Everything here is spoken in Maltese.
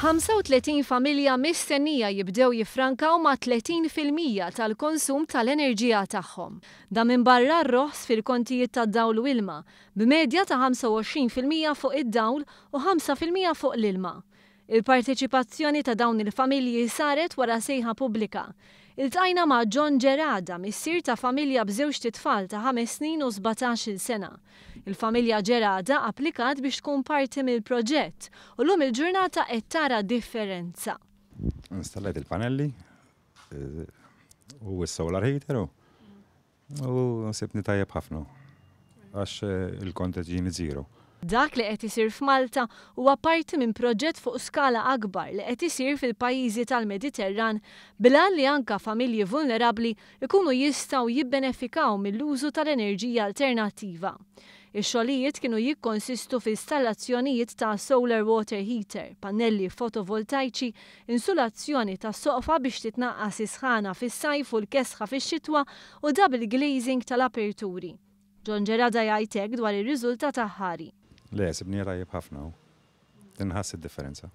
35 familja mistennija jibdew jiffrankaw ma' 30% tal-konsum tal-enerġija tagħhom. Dan minbarra r-roħs fil-kontijiet tad-dawl u ilma, b'medja ta' 25% fuq id-dawl u 5% fuq l-ilma. Il-parteċipazzjoni ta' dawn il-familji saret wara sejħa pubblika. Iltqajna ma' John Gerada, missier ta' familja b'żewġt itfal ta' 5 snin u 17-il sena. Il-familja Gerada applikat biex tkun parti mill-proġett u llum il-ġurnata qed tara differenza. Installajt il-panelli u s-solar heater u sibni tajjeb ħafna għax il-kont qed jiġini zero. Dak li qed isir f'Malta huwa parti minn proġett fuq skala akbar li qed isir fil-pajjiżi tal-Mediterran bil-għan li anka familji vulnerabbli jkunu jistgħu jibbenefikaw mill-użu tal-enerġija alternattiva. Ix-xogħlijiet kienu jikkonsistu fi installazzjonijiet ta' solar water heater, pannelli fotovoltajċi, insulazzjoni tas-soqfa biex titnaqqas is-sħana fis-sajf u l-kesħa fix-xitwa u double glazing tal-aperturi. John Gerada jgħid hekk dwar ir-riżultat aħħari. Le, sibni tajjeb ħafna u tinħass id-differenza.